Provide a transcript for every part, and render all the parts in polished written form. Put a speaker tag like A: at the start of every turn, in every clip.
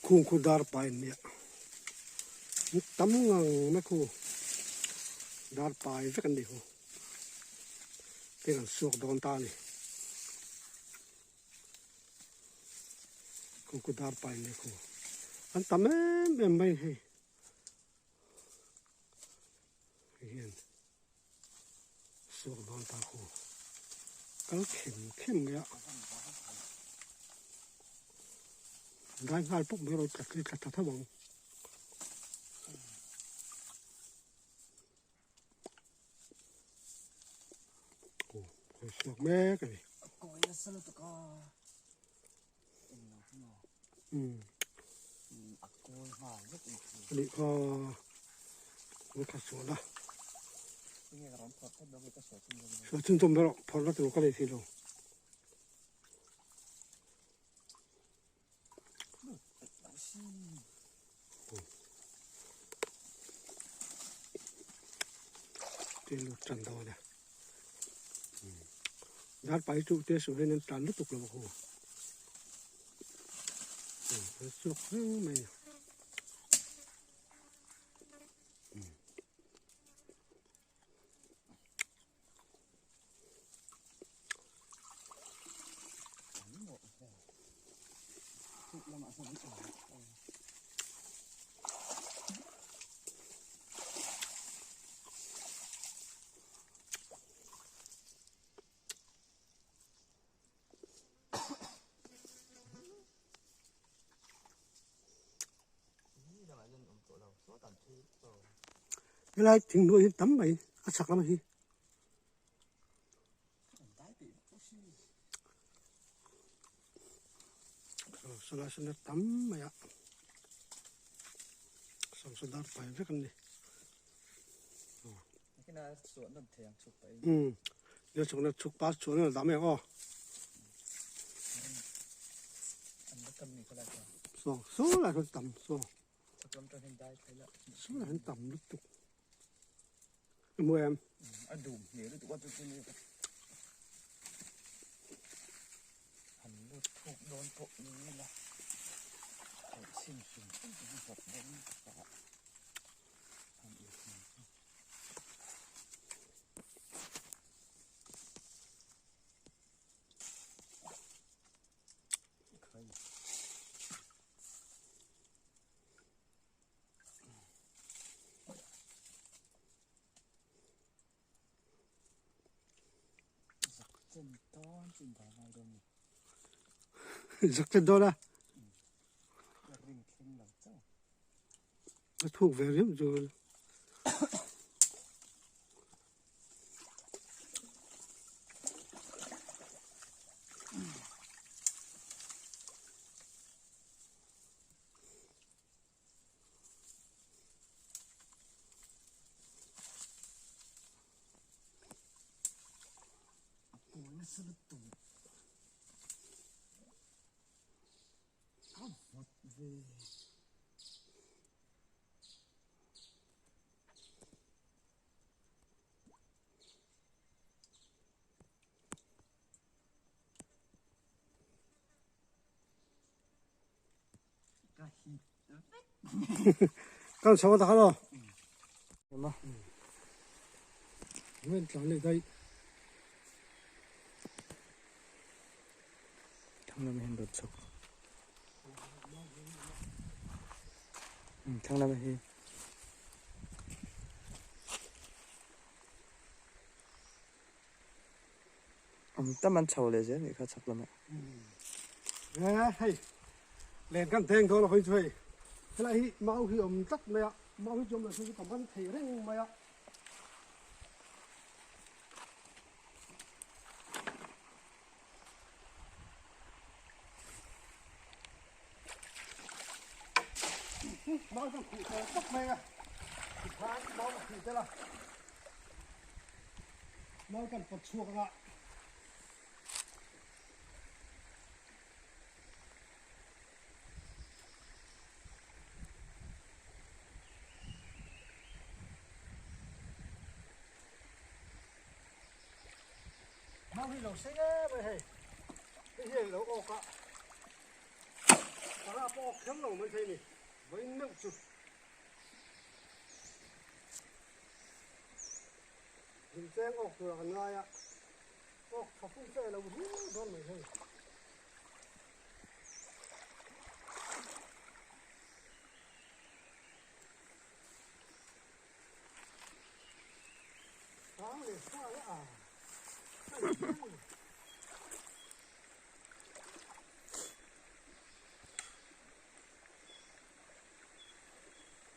A: Khung khu dar pai an nia tam ngang mai khu dar pai vek an ni khu te kan suak dawn ta a ni khung khu dar pai an ni khu an tam em em mai hei hei hian suak dawn ta khu kal khem khem mai a dai nghal pawp mai erawh tla tla tha tho ang. Aw kawi suak mek a ni.
B: Kawi nasa lutuk a englo hi maw a kawi nghal vek mai chu.
A: A nih kha kawi kha sual a.
B: Enge ka rawn phawrh tlat dawn nge ka sual chhunzawm dawn.
A: Sual chhunzawm ber rawh phawrh na tur ka nei thei lo. Te lut tan dawn a dar pai chu te suh hian an tlan lutuk lo ho an chhuak reng mai a. Helai thing hnuai hi tam mai a chhak lamah hi. Sawlai sawn a tam mai a sawmsaw dar pai vek an ni. Umm chhuk pa chuan a dah mai ang aw. Saw saw lai sawn tam saw. Saw lai sawn tam lutuk. I hmu em?
B: A dum hmel lutuk a chu chu ni. Han lut thuk dawn pawh ni ila. Theih sim hrim hrim chu hi vawk dawn tak a. Han in hmu chu. Khai.
A: Zak chen dawn a. A thuk ve riau chu. Kan chho ta kha lo. Nguyên tlang leh daih.
B: Thang lam hian rawn chhuk. Thang lam hi. Awm tam an chho leh zel nih kha chhak lamah.
A: Nge hei len kan teng dawn a hawi chu hei helai hi mau hi awm tlat mai a mau hi chu awm lo chu ka man thei reng mai a. Mau kan khuh tawh tawp mai a tikhan mau ka khuh tel a. Mau kan pawt chhuak anga mau hi lo sei em mai hei hei hian lo awk a sangha pawh. awk kher lo mai thei ni vawiin meuh chu. Dingcheng awk tura kan ngai a, awk tha fum fe lo riau dawn mai hei. Sang leh sa leh a.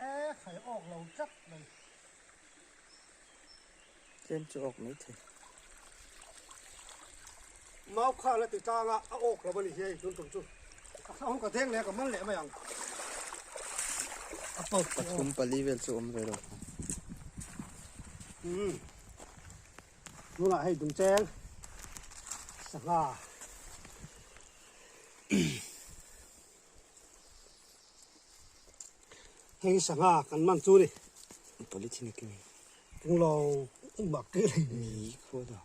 A: E khai awk lo tlat mai.
B: Tlem chu awk mai thei.
A: Mau khan a ti tlang a, a awk lo a ni hi tun tum chu. A thla hun ka deng leh a ka man leh mai ang.
B: A pawk pathum pali vel chu awm ve lo.
A: Umm. Tunah hei dumcheng sangha. Hei sangha kan man chu ni.
B: Polythene keng.
A: Keng lo bak ke le.
B: Mi khaw da.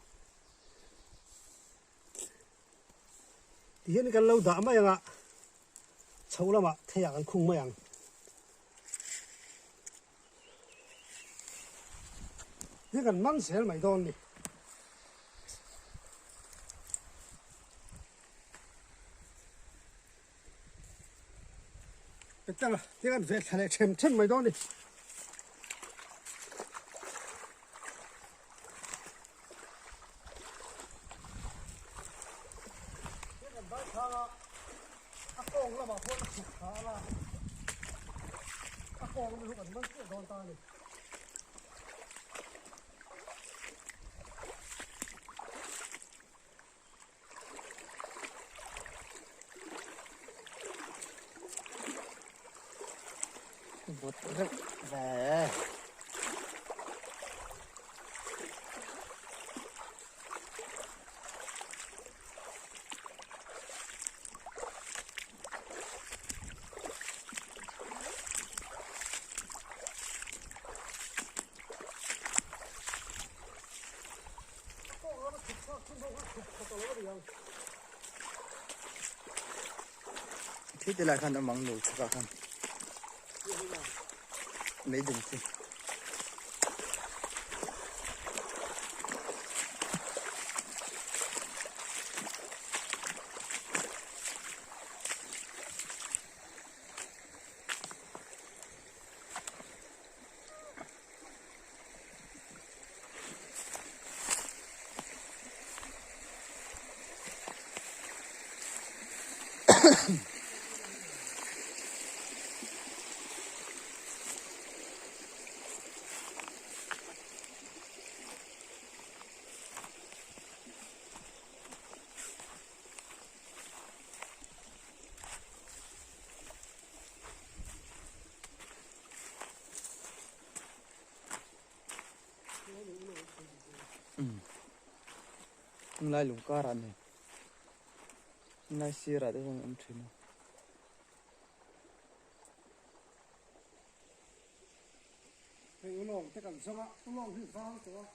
A: Ti hian kan lo dah mai anga chho lamah theiah kan khung mai ang. Hi kan man zel mai dawn ni. Petal te kan ve thla leh them them mai dawn ni. Hi kan vai thang a, a kawng lamah pawh a chhuk thla a, a kawng lam hi kan man chiah dawn ta a ni.
B: Vawt reuh ve. Thi te lai khan a mang lo chhakah khan mei dum chu. Lai lung karah a ni lai sirah te chuan a awm thin a.
A: Hei ulawng te kan zawng a ulawng hi vang tawh a.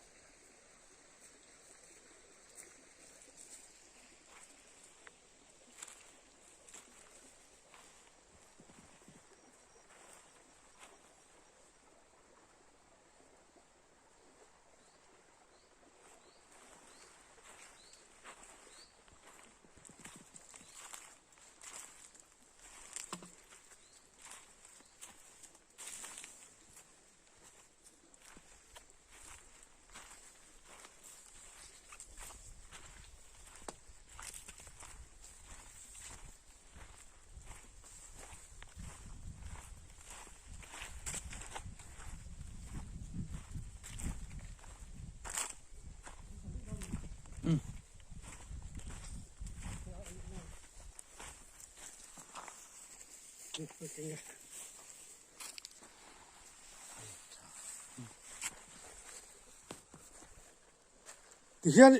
A: Tihian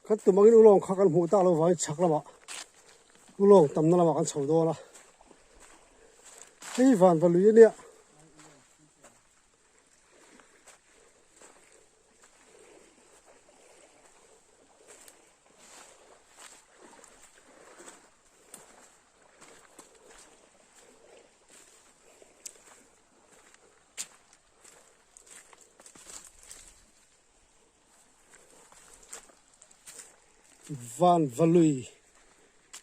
A: kan tum angin ulawng kha kan hmuh tak loh vangin chhak lamah ulawng tamna lamah kan chho dawn a hei van va lui ania. Van Valui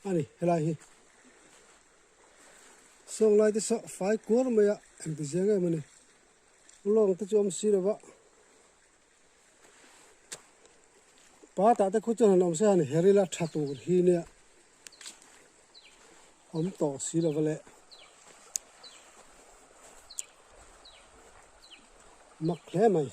A: a ni helai hi. Sawng lai te saw fai kuar mai a engti zeng em a ni. Lawng te chu awm si lo va. Pa tah te khu chuan han awm se han her ila tha tur hi nia awm tawh si lo va le. Mak hle mai.